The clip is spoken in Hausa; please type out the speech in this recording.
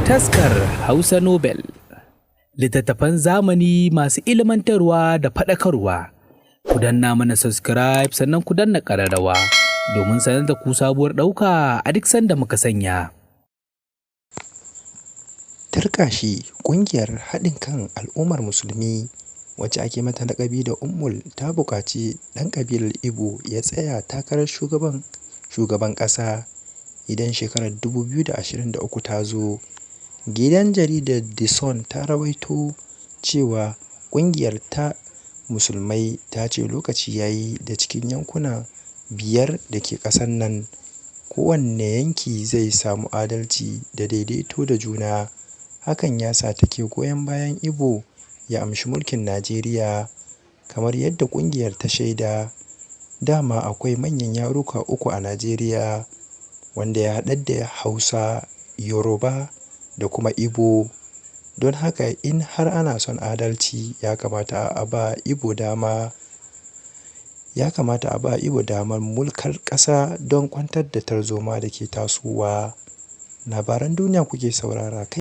Taskar Hausa Nobel, littattafan zamani masu ilmantarwa da faɗakarwa. Ku danna mana subscribe, sannan ku danna ƙararrawa domin sanar da ku sabuwar ɗauka a duk sanda muka sanya. Tirƙashi! Ƙungiyar Haɗin Kan Al'ummar Musulmi, wacce ake mata laƙabi da Ummul, ta buƙaci ɗan ƙabilar Igbo ya tsaya takarar shugaban ƙasa idan shekarar 2023 ta zo. Gidan jaridar The Sun ta rawaito cewa ƙungiyar ta musulmai ta ce lokaci ya yi da cikin yankuna biyar da ke ƙasar nan, kowanne yanki zai samu adalci da daidaito da juna, hakan ya sa take goyon bayan Igbo ya amshi mulkin Najeriya. Kamar yadda ƙungiyar ta shaida, dama akwai manyan yaruka uku a Najeriya, wanda ya haɗar da Hausa, Yoruba da kuma Igbo, don haka in har ana son adalci ya kamata a ba Igbo damar mulkar ƙasa don kwantar da tarzoma da ke tasowa. Labaran duniya kuke saurara kai.